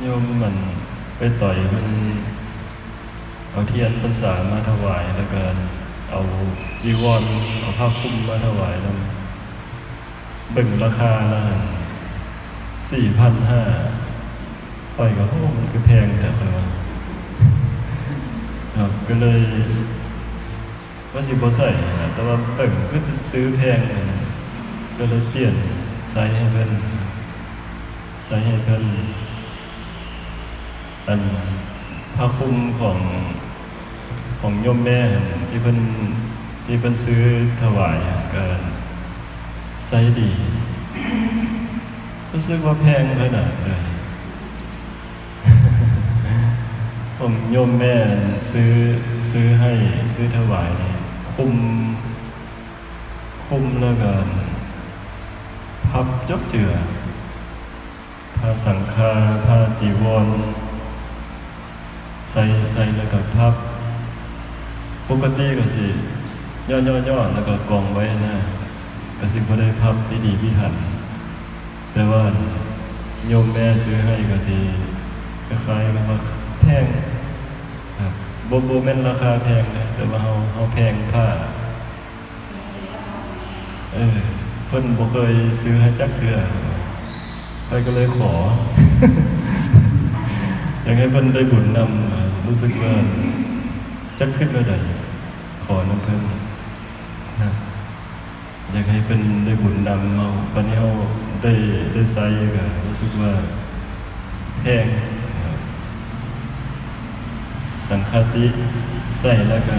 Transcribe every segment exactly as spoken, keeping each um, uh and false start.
โยมมันไปต่อยเพิ่นเอาเทียนพรรษามาถวาย แล้วก็เอาจีวร เอาผ้าคลุมมาถวายนำ เบิ่งราคาแล้วหั่น สี่พันห้า ข้อยก็ โอ้ มันคือแพงแท้ ข้อยว่า ครับ ก็เลย ว่าสิบ่ใส่นะ แต่ว่าเบิ่งคือซื้อแพงเลยนะ ก็เลยเปลี่ยนไซส์ให้เพิ่น ไซส์ให้เพิ่น อันผ้าคลุมของ ของโยมแม่หั่น ที่เพิ่น ที่เพิ่นซื้อถวายหั่น ก็ไซส์ดี รู้สึกว่าแพงขนาดเลย ผมโยมแม่ซื้อ ซื้อให้ ซื้อถวายนี่ คลุม คลุมแล้วก็พับจบเจือ ผ้าสังฆา ผ้าจีวร ใส่ ใส่แล้วก็พับ ปกติก็สิย่อๆๆ แล้วก็กองไว้นะ ก็สิบ่ได้พับพิถีพิถัน แต่ว่าโยมแม่ซื้อให้ก็สิคล้ายๆกับว่าแพงครับ บ่ บ่แม่นราคาแพงนะ แต่ว่าเฮา เฮาแพงผ้า เออ เพิ่นบ่เคยซื้อให้จักเทื่อ ข้อยก็เลยขอ อยากให้เพิ่นได้บุญนำ รู้สึกว่าจักคิดแนวใด ขอนำเพิ่นนะ อยากให้เพิ่นได้บุญนำเฮา บัดนี้เฮาได้ ได้ใส่ก็รู้สึกว่าแพงครับ สังฆาติใส่แล้วก็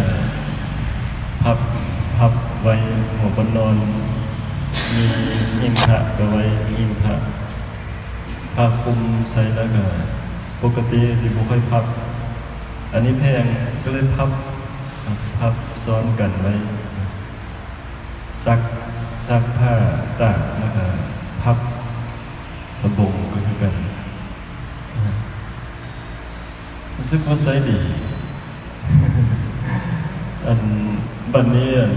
พับ พับไว้หัวบนนอน มีหิ้งพระก็ไว้หิ้งพระ ผ้าคลุมใส่แล้วก็ปกติสิบ่ค่อยพับ อันนี้แพงก็เลยพับ พับซ้อนกันไว้ ซัก ซักผ้าตากแล้วก็พับสบงก็คือกัน รู้สึกว่าใช้ดี อัน บัดนี้อัน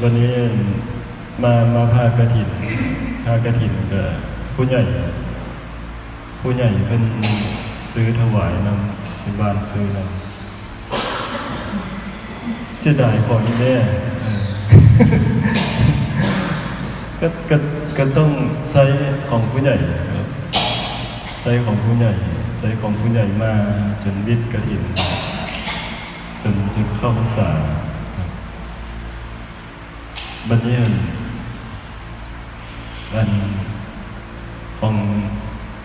บัดนี้อัน มา มาผ้ากฐิน ผ้ากฐินก็ผู้ใหญ่ ผู้ใหญ่เพิ่นซื้อถวายนำ ที่บ้านซื้อนำ เสียดายของอีแม่ เออ ก็ ก็ ก็ต้องใช้ของผู้ใหญ่ครับ ใช้ของผู้ใหญ่ ใช้ของผู้ใหญ่มาจนวิทย์กฐิน จน จนเข้าพรรษาครับ บัดนี้อัน อันของ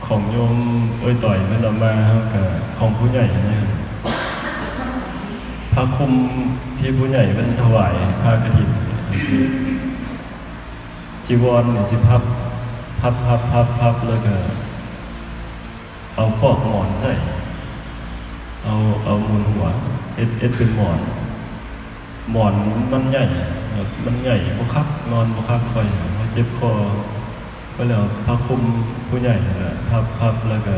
ของโยมเอ้ยต่อยเพิ่นเอามา เฮาก็ของผู้ใหญ่เนี่ย ผ้าคลุมที่ผู้ใหญ่เพิ่นถวายผ้ากฐิน จีวรนี่สิพับ พับ พับ พับ พับ แล้วก็ เอาปลอกหมอนใส่ เอา เอาหมุนหัว เฮ็ด เฮ็ดเป็นหมอน หมอนมันใหญ่ครับ มันใหญ่บ่คัก นอนบ่คัก ข้อย ข้อยเจ็บคอ ก็เลยเอาผ้าคลุมผู้ใหญ่นั่นแหละ พับ พับ แล้วก็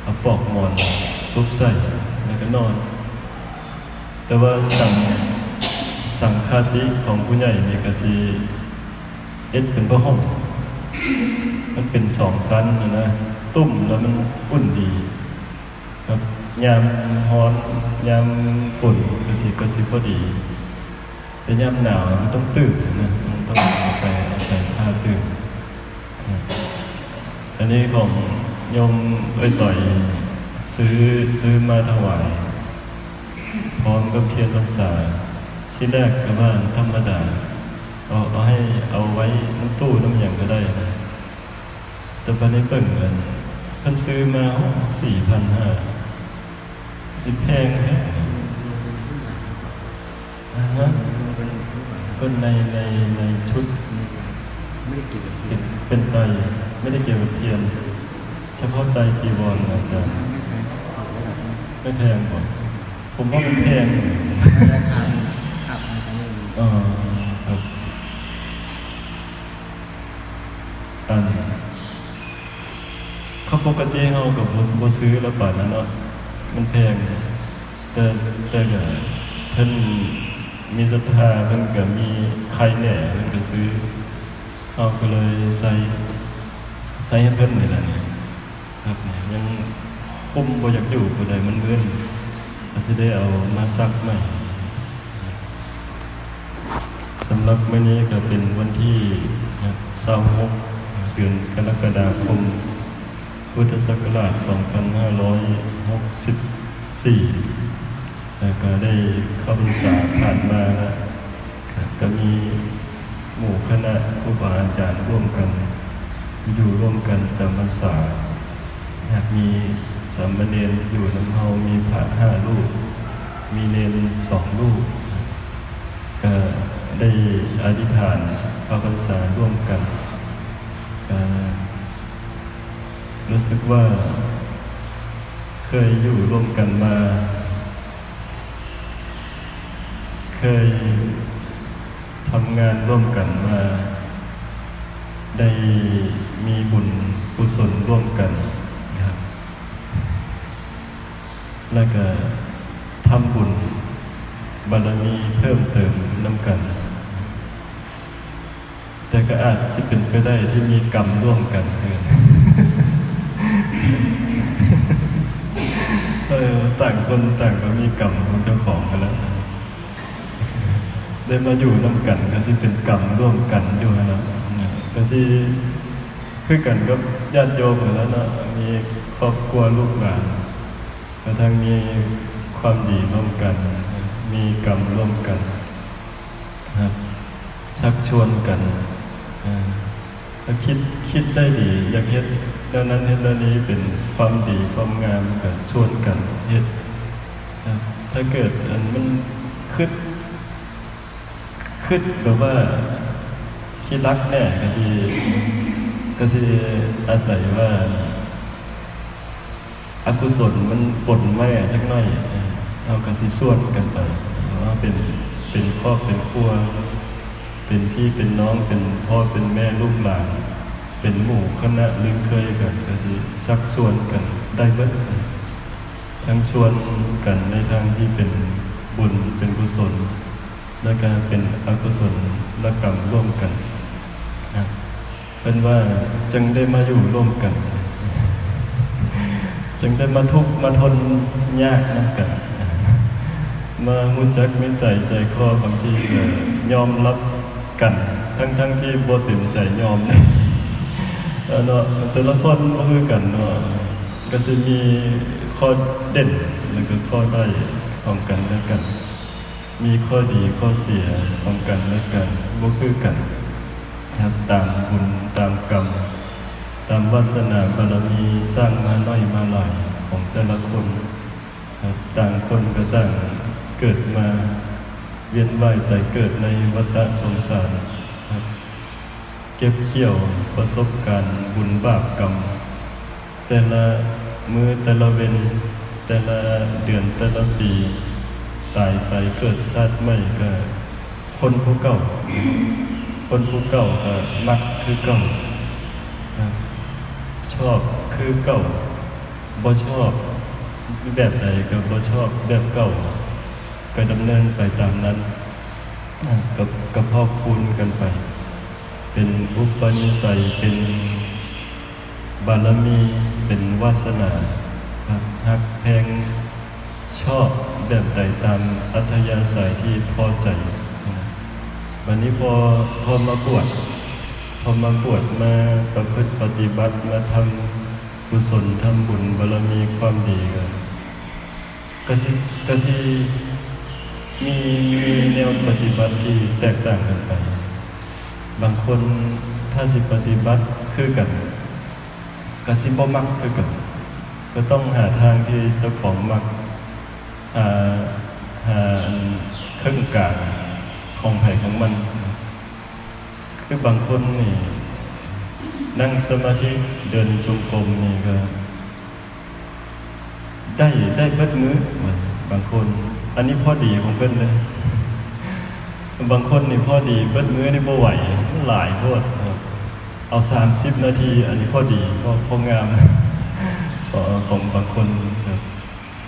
เอาปลอกหมอนซุบใส่ แล้วก็นอน แต่ว่าสัง สังฆาติของผู้ใหญ่นี่ก็สิเฮ็ดเป็นผ้าห่ม มันเป็นสองชั้นนะนะ ตุ้มแล้วมันอุ่นดี ครับ ยามร้อน ยามฝนก็สิ ก็สิพอดี แต่ยามหนาวมันต้องตื้บนะ ต้อง ต้องอาศัย อาศัยผ้าตื้บ อันนี้ของโยมเอ้ยต่อย ซื้อ ซื้อมาถวาย พร้อมกับเทียนพรรษา ที่แรกก็ว่าธรรมดา เอา เอาให้ เอาไว้นำตู้นำหยังก็ได้นะ แต่บัดนี้เบิ่งกัน เพิ่นซื้อมา โอ้ สี่พันห้า สิแพงแท้ อ่าฮะ ก็ใน ใน ในชุด ไม่ได้เกี่ยวกับเทียน เป็น เป็นไตร ไม่ได้เกี่ยวกับเทียน เฉพาะไตรจีวร อาจารย์ ไม่แพง ถูกระดับหนึ่ง ไม่แพงกว่า ผมว่ามันแพง ราคามันต่ำ มันก็ไม่มี อ๋อ ครับ อัน เขาปกติเฮาก็บ่ บ่ซื้อแล้วปานนั้นเนาะ มันแพง แต่ แต่ก็เพิ่นมีศรัทธา เพิ่นก็มีใครแหน่ เพิ่นก็ซื้อ เฮาก็เลยใส่ ใส่ให้เพิ่นนี่แหละนี่ ครับเนี่ยยังคุมบ่อยากอยู่ผู้ใดมันมึน ก็สิได้เอามาซักใหม่ สำหรับมื้อนี้ก็เป็นวันที่ซาวหก เดือนกรกฎาคม พุทธศักราชสองพันห้าร้อยหกสิบสี่ แล้วก็ได้เข้าพรรษาผ่านมาแล้ว ครับ ก็มีหมู่คณะครูบาอาจารย์ร่วมกัน อยู่ร่วมกันจำพรรษา หากมีสามเณรอยู่นำเฮา มีพระห้ารูป มีเณรสองรูป ก็ได้อธิษฐานเข้าพรรษาร่วมกัน ก็รู้สึกว่าเคยอยู่ร่วมกันมา เคยทำงานร่วมกันมา ได้มีบุญกุศลร่วมกันนะครับ แล้วก็ทำบุญบารมีเพิ่มเติมนำกัน แต่ก็อาจสิเป็นไปได้ที่มีกรรมร่วมกัน เออ เออ ต่างคนต่างก็มีกรรมของเจ้าของกันแล้ว ได้มาอยู่นำกันก็สิเป็นกรรมร่วมกันอยู่หั่นล่ะ ก็สิคือกันกับญาติโยมหั่นล่ะเนาะ มีครอบครัวลูกหลาน กระทั่งมีความดีร่วมกัน มีกรรมร่วมกัน ครับ ชักชวนกัน อ่า ถ้าคิด คิดได้ดี อยากเฮ็ดแนวนั้นเฮ็ดแนวนี้ เป็นความดีความงาม ก็ชวนกันเฮ็ด ครับ ถ้าเกิดอันมันคิด คิดแบบว่าขี้ลักแน่ ก็สิ ก็สิอาศัยว่า อกุศลมันปนมาจักหน่อย เฮาก็สิชวนกันไป ว่าเป็น เป็นครอบเป็นครัว เป็นพี่เป็นน้อง เป็นพ่อเป็นแม่ลูกหลาน เป็นหมู่คณะลึงเคยกัน ก็สิชักชวนกันได้เบิด ทั้งชวนกันในทางที่เป็นบุญเป็นกุศล และก็เป็นอกุศลกรรมร่วมกันนะ เพิ่นว่าจั่งได้มาอยู่ร่วมกัน จั่งได้มาทุกข์มาทนยากนำกัน มารู้จักนิสัยใจคอ บางทีก็ยอมรับกัน ทั้งๆที่บ่เต็มใจยอม เออเนาะ แต่ละคนบ่คือกันเนาะ ก็สิมีข้อเด่น แล้วก็ข้อด้อยของกันและกัน มีข้อดีข้อเสียของกันและกัน บ่คือกัน ครับ ตามบุญตามกรรม ตามวาสนาบารมีสร้างมาน้อยมาหลายของแต่ละคน ครับ ต่างคนก็ต่างเกิดมา เวียนว่ายตายเกิดในวัฏสงสาร ครับ เก็บเกี่ยวประสบการณ์บุญบาปกรรม แต่ละมื้อแต่ละเว็น แต่ละเดือนแต่ละปี ตายไปเกิดชาติใหม่ก็คนผู้เก่า คนผู้เก่าก็มักคือเก่า ครับ ชอบคือเก่า บ่ชอบแบบใดก็บ่ชอบแบบเก่า ก็ดำเนินไปตามนั้น อ่า ก็ ก็พอกพูนกันไป เป็นอุปนิสัย เป็นบารมี เป็นวาสนา ครับ ฮักแพงชอบแบบใดตามอัธยาศัยที่พอใจนะ บัดนี้พอ พอมาบวช พอมาบวช มาประพฤติปฏิบัติ มาทำกุศล ทำบุญบารมีความดีก็ ก็สิ ก็สิมี มีแนวปฏิบัติที่แตกต่างกันไป บางคนถ้าสิปฏิบัติคือกัน ก็สิบ่มักคือกัน ก็ต้องหาทางที่เจ้าของมัก หา หาอันเครื่องกลางของไผของมัน คือบางคนนี่นั่งสมาธิเดินจงกรมนี่ก็ ได้ ได้เบิดมื้อ บางคน อันนี้พอดีของเพิ่นเลย บางคนนี่พอดีเบิดมื้อนี่บ่ไหว มันหลายโพดครับ เอาสามสิบนาที อันนี้พอดี พอ พองาม ของ ของบางคนครับ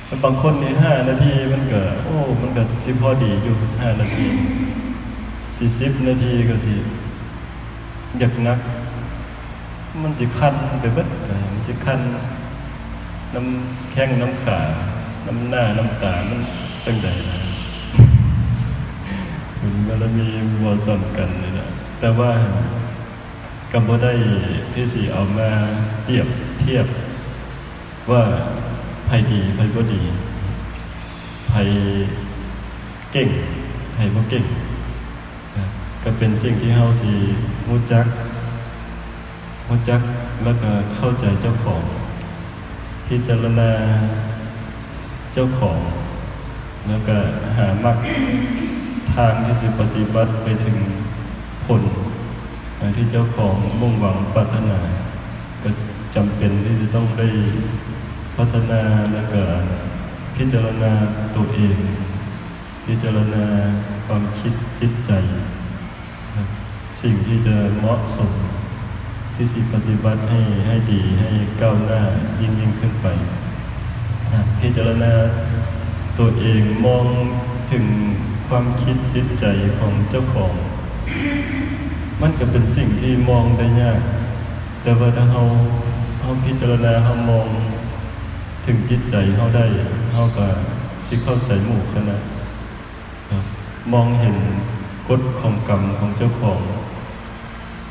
แล้วบางคนนี่ห้านาทีมันก็ โอ้ มันก็สิพอดีอยู่ ห้านาที สี่สิบนาทีก็สิ อยากหนัก มันสิคันไปเบิด เออ มันสิคัน น้ำแข้งน้ำขา น้ำหน้าน้ำตา มันจั่งใดนะ บุญบารมีบ่ส่ำกันนี่นะ แต่ว่าก็บ่ได้ที่สิเอามาเปรียบเทียบว่าไผดีไผบ่ดี ไผเก่งไผบ่เก่งนะ ก็เป็นสิ่งที่เฮาสิรู้จัก รู้จักแล้วก็เข้าใจเจ้าของ พิจารณาเจ้าของ แล้วก็หามรรคทางที่สิปฏิบัติไปถึงผล อย่างที่เจ้าของมุ่งหวังปรารถนา ก็จำเป็นที่จะต้องได้พัฒนาแล้วก็พิจารณาตัวเอง พิจารณาความคิดจิตใจ สิ่งที่จะเหมาะสมที่สิปฏิบัติให้ให้ดีให้ก้าวหน้ายิ่งยิ่งขึ้นไป พิจารณาตัวเองมองถึงความคิดจิตใจของเจ้าของ มันก็เป็นสิ่งที่มองได้ยาก แต่ว่าถ้าเฮาเฮาพิจารณาเฮามองถึงจิตใจเฮาได้ เฮาก็สิเข้าใจหมู่คณะ ครับ มองเห็นกฎของกรรมของเจ้าของ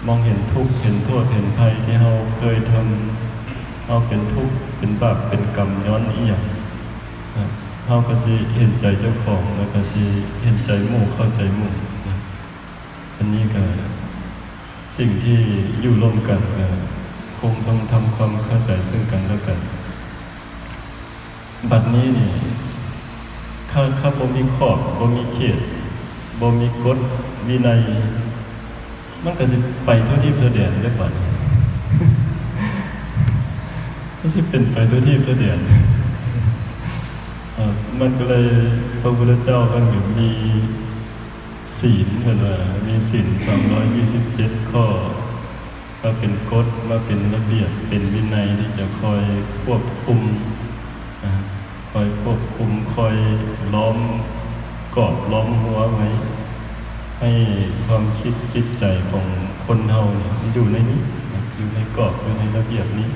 มองเห็นทุกข์เห็นโทษเห็นภัยที่เฮาเคยทำ เฮาเป็นทุกข์เป็นบาปเป็นกรรมย้อนอีหยังครับ เฮาก็สิเห็นใจเจ้าของ แล้วก็สิเห็นใจหมู่เข้าใจหมู่นะ อันนี้ก็สิ่งที่อยู่ร่วมกันก็คงต้องทำความเข้าใจซึ่งกันและกัน บัดนี้นี่ คัน คันบ่มีขอบ บ่มีเขต บ่มีกฎวินัย มันก็สิไปทั่วทิพย์ทั่วแดนเด้อบัดนี้ มันสิเป็นไปทั่วทิพย์ทั่วแดน เอ่อ มันก็เลย พระพุทธเจ้าเพิ่นก็มีศีล เพิ่นว่ามีศีลสองร้อยยี่สิบเจ็ดข้อ มาเป็นกฎ มาเป็นระเบียบ เป็นวินัยที่จะคอยควบคุม อ่า คอยควบคุม คอยล้อมกรอบล้อมรั้วไว้ ให้ความคิดจิตใจของคนเฮาเนี่ยมันอยู่ในนี้นะ อยู่ในกรอบ อยู่ในระเบียบนี้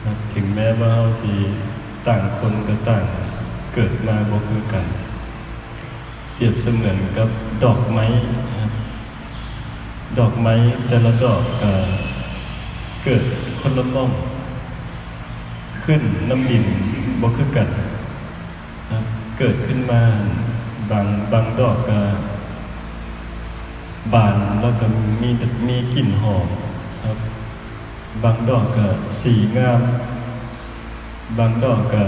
นะ ถึงแม้ว่าเฮาสิต่างคนก็ต่างเกิดมาบ่คือกัน เปรียบเสมือนกับดอกไม้นะครับ ดอกไม้แต่ละดอกก็เกิดคนละหม่อง ขึ้นนำดินบ่คือกันนะ เกิดขึ้นมาบาง บางดอกก็บานแล้วก็มี มีกลิ่นหอมครับ บางดอกก็สีงาม บางดอกก็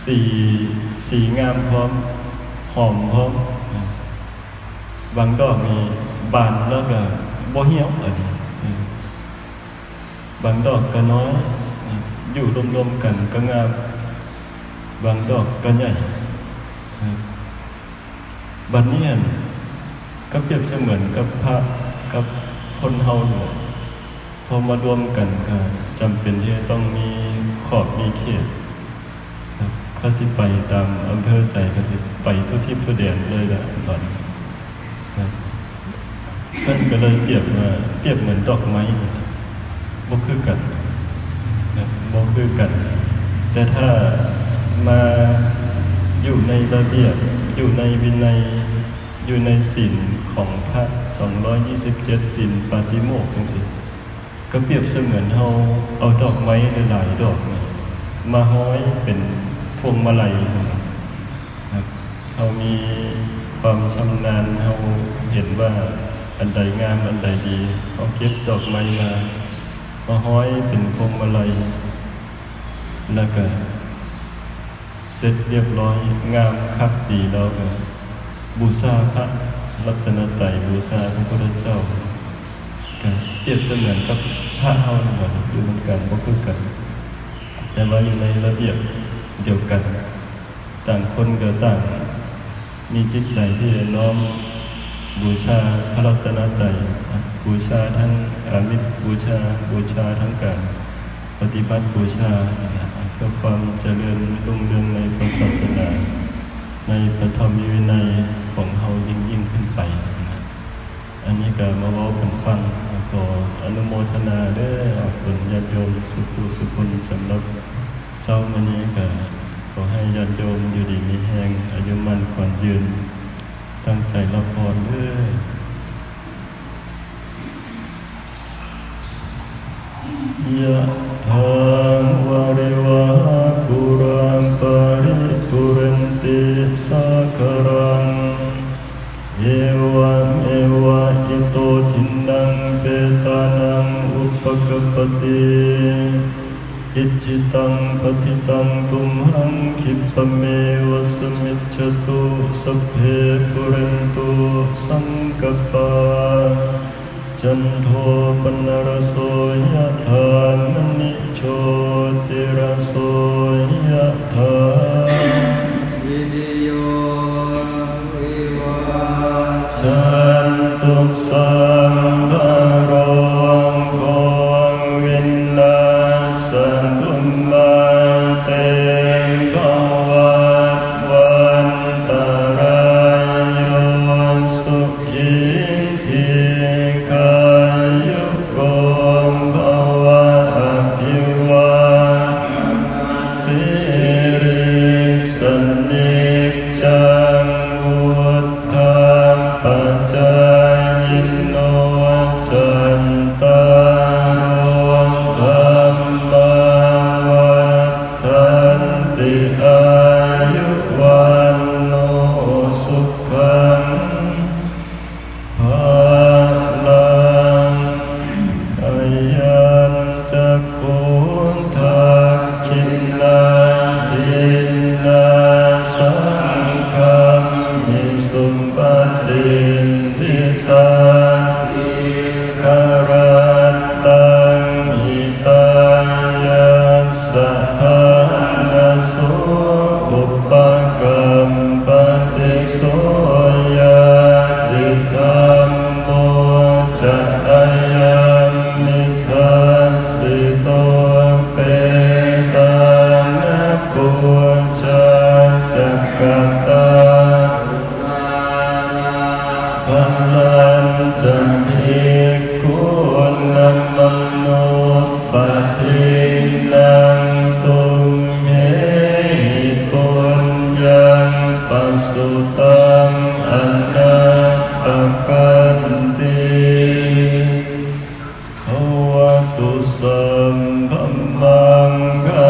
สี สีงามพร้อม หอมพร้อม บางดอกนี่บานแล้วก็บ่เหี่ยว อันนี้ บางดอกก็น้อย อยู่รวมๆกันก็งาม บางดอกก็ใหญ่ บัดนี้หั่น ก็เปรียบเสมือนกับพระกับคนเฮานี่แหละ พอมารวมกันก็จำเป็นที่จะต้องมีขอบมีเขตครับ คันสิไปตามอำเภอใจ ก็สิไปทั่วทิพย์ทั่วแดนเลยล่ะบัดนี้ครับ เพิ่นก็เลยเปรียบว่า เปรียบเหมือนดอกไม้ บ่คือกันนะ บ่คือกัน แต่ถ้ามาอยู่ในระเบียบ อยู่ในวินัย อยู่ในศีลของพระสองร้อยยี่สิบเจ็ดศีลปาฏิโมกข์จั่งซี้ ก็เปรียบเสมือนเฮาเอาดอกไม้หลายๆดอกนี่มาห้อยเป็นพวงมาลัยนะครับ เฮามีความชำนาญ เฮาเห็นว่าอันใดงามอันใดดี เฮาเก็บดอกไม้มา มาห้อยเป็นพวงมาลัย แล้วก็ เสร็จเรียบร้อย งามคักดีแล้วก็บูชาพระรัตนตรัย บูชาพระพุทธเจ้า ก็เปรียบเสมือนกับพระเฮานี่แหละ อยู่นำกันบ่คือกัน แต่ว่าอยู่ในระเบียบเดียวกัน ต่างคนก็ต่าง มีจิตใจที่จะน้อมบูชาพระรัตนตรัย บูชาทั้งอามิส บูชา บูชาทั้งการปฏิบัติบูชานี่นะ เพื่อความเจริญรุ่งเรืองในพระศาสนา ในพระธรรมวินัยของเฮายิ่งๆขึ้นไปนะ อันนี้ก็มาเว้ากันฟัง ขออนุโมทนาเด้อ ออกตนญาติโยมสุผู้สุคน สำหรับเช้ามื้อนี้ก็ขอให้ญาติโยมอยู่ดีมีแฮง อายุมั่นขวัญยืน ตั้งใจรับพรเด้อ ยะถา วาริวะหาปูราปาริปูเรนติสาคารัง เอวะเมวะอิโตทินนังเปตานังอุปกปปติ อิจฉิตังปัตถิตังตุมหังคิปปะเมวะสมิจฉตุ สัพเพปูเรนตุสังกปปา จันโทปนรโสยะถามณิโชติรโสยะถา วิริโย วิวาจันตุสัพพะโรโควินัสสตุมาเตภวัตวันตรายโยสุขีทีฆายุโกภวะอภิวาทะสีริสนิจจังวุฒาปจายิโนจัตตาโรธัมมาวัฏฐันติอายุวันโนสุขังพลัง อายัญจักขุทักขินาทินนาสังฆามิสุปฏินทิตา ครัตตังหิตายัสสะทานะโสอุปกัมปติโสญาติธัมโมจะอายังนิทัสสิโตเปตานะปูชาจะกตา พลัญจะภิกขุนะมโนปะทินนังตุมเหหิปุญญังปะสุตังอนัปปะกันติ ภะวะตุสัพพะมังคะ